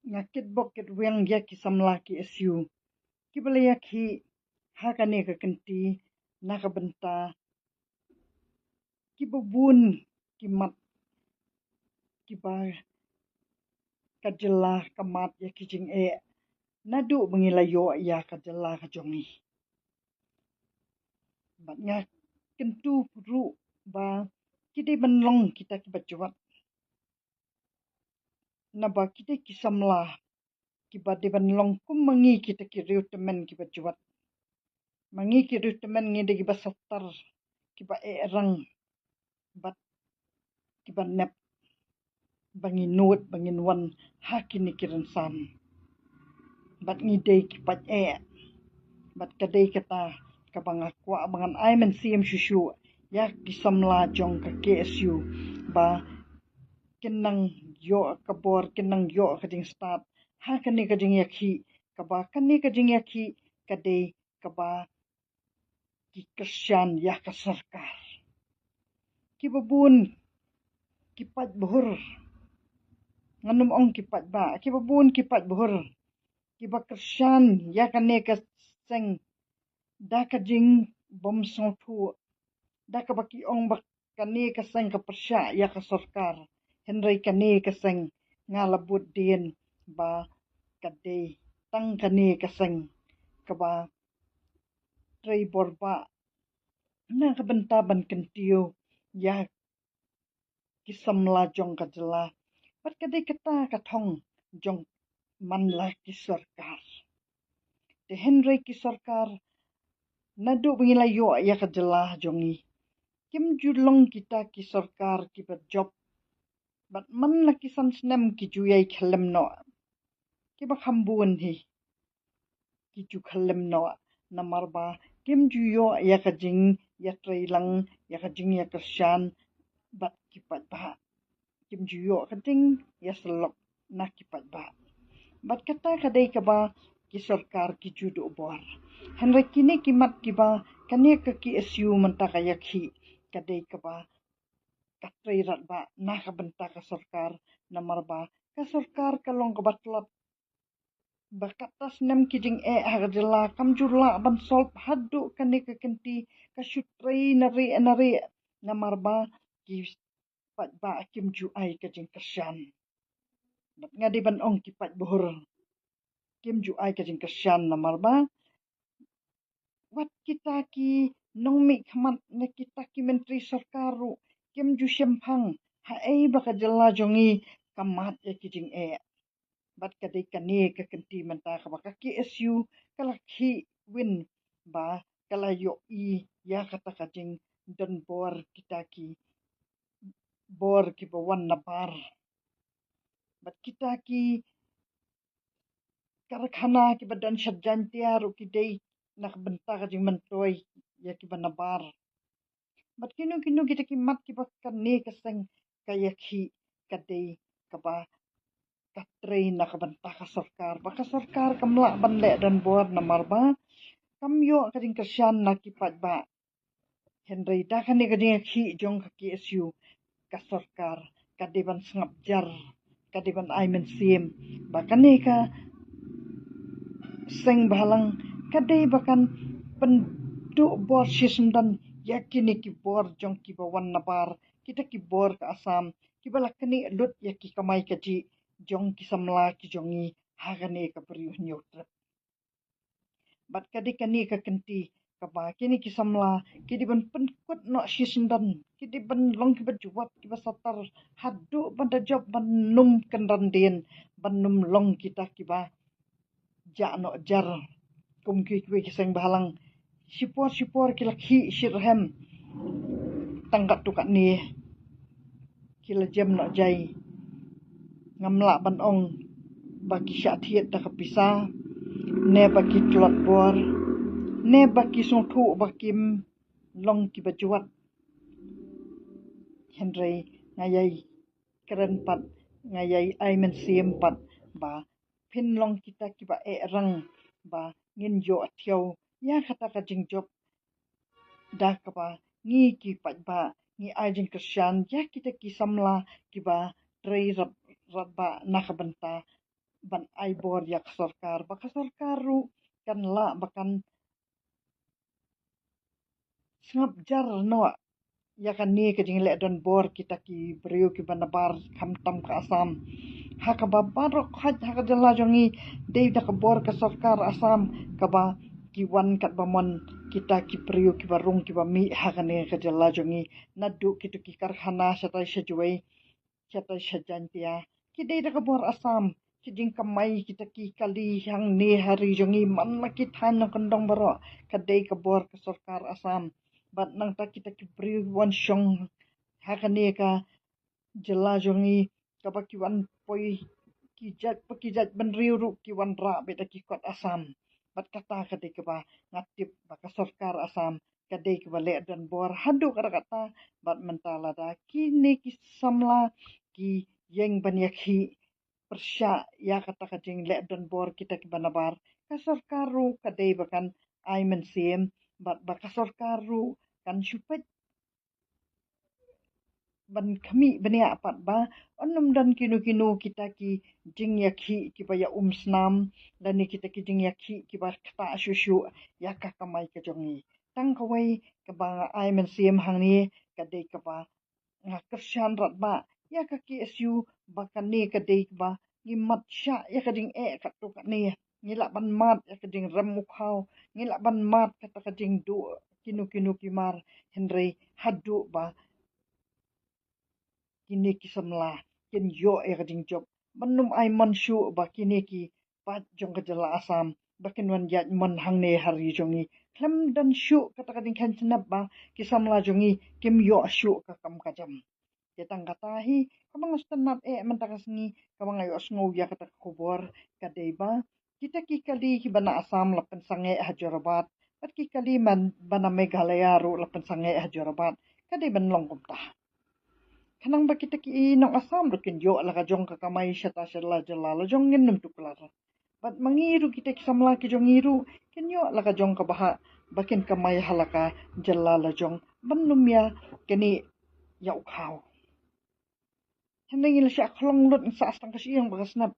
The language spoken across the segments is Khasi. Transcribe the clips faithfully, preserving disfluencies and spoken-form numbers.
Nga kitbok kitweng ïa ki samla ki S U kiba la ïakhih ha kane ka kynti na ka bynta kiba bun ki mat kiba ka jylla ka mad ïa ki jingeh naduh ba ngi la ïoh ïa ka jylla ka jong ngi. Bad nga kyntu ruh ba ki dei ban long kita kiba jwat, naba ki dei ki samla kiba dei ban long kum ma ngi kita ki riewtymmen kiba jwat. Ma ngi ki riewtymmen ngi dei kiba satar, kiba eh rang bad kiba nep ba ngin nud ba ngin wan ha kine ki rynsan. Bad ngi dei ki paid eh. Bad ka dei kata kaba nga kwah ba ngan ai mynsiem shuh shuh ïa ki samla jong ka K S U ba kin nang ïoh ka bor, kin nang ïoh ka jingstad ha kane ka jingïakhih, kaba kane ka jingïakhih ka dei kaba ki kyrshan ïa ka sorkar. Kiba bun ki paidbah, ngan ym ong ki paidbah, kiba bun ki paidbah kiba kyrshan ïa kane ka seng da ka jingbymsngewthuh, da kaba ki ong ba kane ka seng ka pyrshah ïa ka sorkar. Hynrei kane ka seng nga la bud dien ba ka dei tang kane ka seng kaba trei bor bah na ka bynta ban kyntiew ïa ki samla jong ka jylla. Bad ka dei kata ka thong jong man la ki sorkar. Te hynrei ki sorkar naduh ba ngi la ïoh ïa ka jylla jong ngi, kim ju long kita ki sorkar kiba jop. Bad man la ki san snem ki ju ïai khyllem noh, kiba kham bun hi ki ju khyllem noh, namar ba kim ju ïoh ïa ka jingïatreilang, ïa ka jingïakyrshan bad ki paidbah. Kim ju ïoh ka jingïasyllok na ki paidbah. Bad kata ka dei kaba ki sorkar ki ju duh bor. Hynrei kine ki mat kiba kane ka K S U mynta ka ïakhih, ka dei kaba ka trei radbah na ka bynta ka sorkar, namar ba ka sorkar ka long kaba tlot. Ba kata snem ki jingeh ha ka jylla kam ju lah ban solve haduh kane ka kynti, ka shu trei na rieh na rieh, namar ba ki paidbah kim ju ai ka jingkyrshan. Bad nga dei ban ong ki paidbah kim ju ai ka jingkyrshan, namar ba wat kita ki nongmihkhmat ne kita ki myntri sorkar ruh kim ju shemphang haei ba ka jylla jong ngi ka mad ïa ki jingeh. Bad ka dei kane ka kynti mynta kaba ka K S U ka la khih win ba ka la ïohi ïa kata ka jingdonbor kita ki bor kiba wan nabar. Bad kita ki karkhana kiba don sha Jaintia ruh ki dei na ka bynta ka jingmyntoi ïa kiba nabar. Bad kino kino kita ki mat kiba kane ka seng ka ïakhih, ka dei kaba ka trei na ka bynta ka sorkar, ba ka sorkar kam lah ban leh donbor, namar ba kam ïoh ka jingkyrshan na ki paidbah. Hynrei da kane ka jingïakhih jong ka K S U, ka sorkar ka dei ban sngap jar, ka dei ban ai mynsiem ba kane ka seng bhalang ka dei ba kan pynduh bor shisyndon ïa kine ki bor jong kiba wan nabar, kita ki bor ka Assam kiba la knieh lut ïa ki kamai kajih jong ki samla ki jong ngi ha kane ka Bri U Hynñiewtrep. Bad ka dei kane ka kynti kaba kine ki samla ki dei ban pynkut noh shisyndon, ki dei ban long kiba jwat kiba satar haduh ban da jop ban nym kynran dien, ban nym long kita kiba jah noh jar kum kiwei kiwei ki seng bhalang. Shipor shipor ki la khih shitrhem tang katto katne, ki la jem noh jai. Ngam lah ban ong ba ki shah thied da ka pisa, ne ba ki tlot bor, ne ba ki sngewthuh ba kim long kiba jwat. Hynrei nga ïai kren pat, nga ïai ai mynsiem pat ba phin long kita kiba eh rang ba ngin ïoh thiaw ïa kata ka jingjop da kaba ngi ki paidbah ngi ai jingkyrshan ïa kita ki samla kiba trei rap, radbah na ka bynta ban ai bor ïa ka sorkar, ba ka sorkar ruh kan lah ba kan sngap jar noh ïa kane ka jingleh don bor kita ki briew kiba nabar khamtam ka Assam. Ha kaba baroh khoit ha ka jylla jong ngi dei da ka bor ka sorkar Assam kaba ki wan katba mon kita ki briew kiba rung kiba mih ha kane ka jylla jong ngi naduh kito ki karkhana shatai sha Jowai, shatai sha Jaintia. Ki dei da ka bor Assam, ki jingkamai kita ki kali hangne ha ri jong ngi man la ki thaiñ nongkyndong baroh, ka dei ka bor ka sorkar Assam. Bad nangta kita ki briew wan shong ha kane ka jylla jong ngi, kaba ki wan poi ki jait pa ki jait bynriew ruh ki wanrah beit da ki kot Assam. Bad kata ka dei kaba nga tip ba ka sorkar Assam ka dei kaba leh don bor haduh katta katta. Bad mynta lada kine ki samla ki ïeng ban ïakhih pyrshah ïa kata ka jingleh don bor kita kiba nabar, ka sorkar ruh ka dei ba kan ai mynsiem, bad ba ka sorkar ruh kan shu peit ban khmih bniah pat ba un ym don kino kino kita ki jingïakhih kiba ïa um snam, lane kita ki jingïakhih kiba ktah shuh shuh ïa ka kamai ka jong ngi. Tang kawei kaba nga ai mynsiem hangne ka dei kaba nga kyrshan radbah ïa ka K S U ba kane ka dei kaba ngi mat shah ïa ka jingeh katto katne. Ngi lah ban mad ïa ka jingrem u khaw, ngi lah ban mad kata ka jingduh kino kino ki mar, hynrei haduh ba kine ki samla kin ïoh ïa ka jingjop, ban ym ai mon shuh ba kine ki paid jong ka jylla Assam ba kin wan ïaid mon hangne ha ri jong ngi. Khlem don shuh kata ka jingkheiñ snep ba ki samla jong ngi kim ïoh shuh ka kam ka jam. Te tang kata hi kaba nga sngewtynnat eh mynta ka sngi, kaba nga ïohsngew ïa kata ka khubor ka dei ba kita ki kali kiba na Assam la pynsangeh ha Jorabat, bad ki kali man ba na Meghalaya ruh la pynsangeh ha Jorabat. Ka dei ban long kumta. Khnang ba kita ki nong Assam ruh kin ïoh la ka jong ka kamai shata sha la jylla la jong ngin ym tuklar. Bad ma ngi ruh kita ki samla ki jong ngi ruh kin ïoh la ka jong ka bahah ba kin kamai ha la ka jylla la jong ban ym ïa kane ïa u khaw. Hynrei ngi la shah khlong lut, ngi sah tang ka shyieng bad ka snep.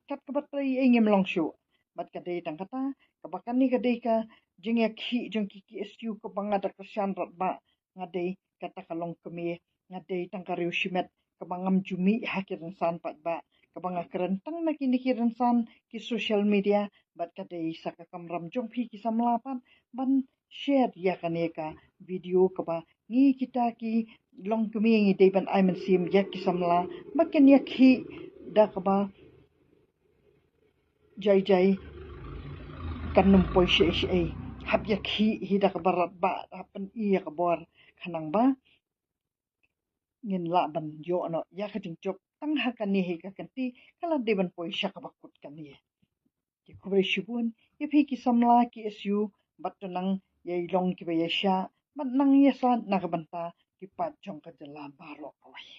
Kat kaba trei ei ngim long shuh. Bad ka dei tang kata kaba kane ka dei ka jingïakhih jong ki K S U kaba nga da kyrshan radbah. Nga dei kata ka longkmie, nga dei tang ka riewshimet kaba ngam ju mih ha ki rynsan paidbah, kaba nga kren tang na kine ki rynsan ki social media. Bad ka dei sa ka kamram jong phi ki samla pat ban share ïa kane ka video kaba ngi kita ki longkmie ngi dei ban ai mynsiem ïa ki samla ba kin ïakhih da kaba jai jai kan ym poi shaei shaei. Hap ïakhih hi da kaba radbah, hap pyni ïa ka bor, khnang ba ngin lah ban ïoh noh ïa ka jingjop tang ha kane hi ka kynti, ka la dei ban poi sha kaba kut kane. Te khublei shibun ïa phi ki samla ki S U, bad to nang ïai long kiba ïaishah bad nang ïasaid na ka bynta ki paid jong ka jylla baroh kawei.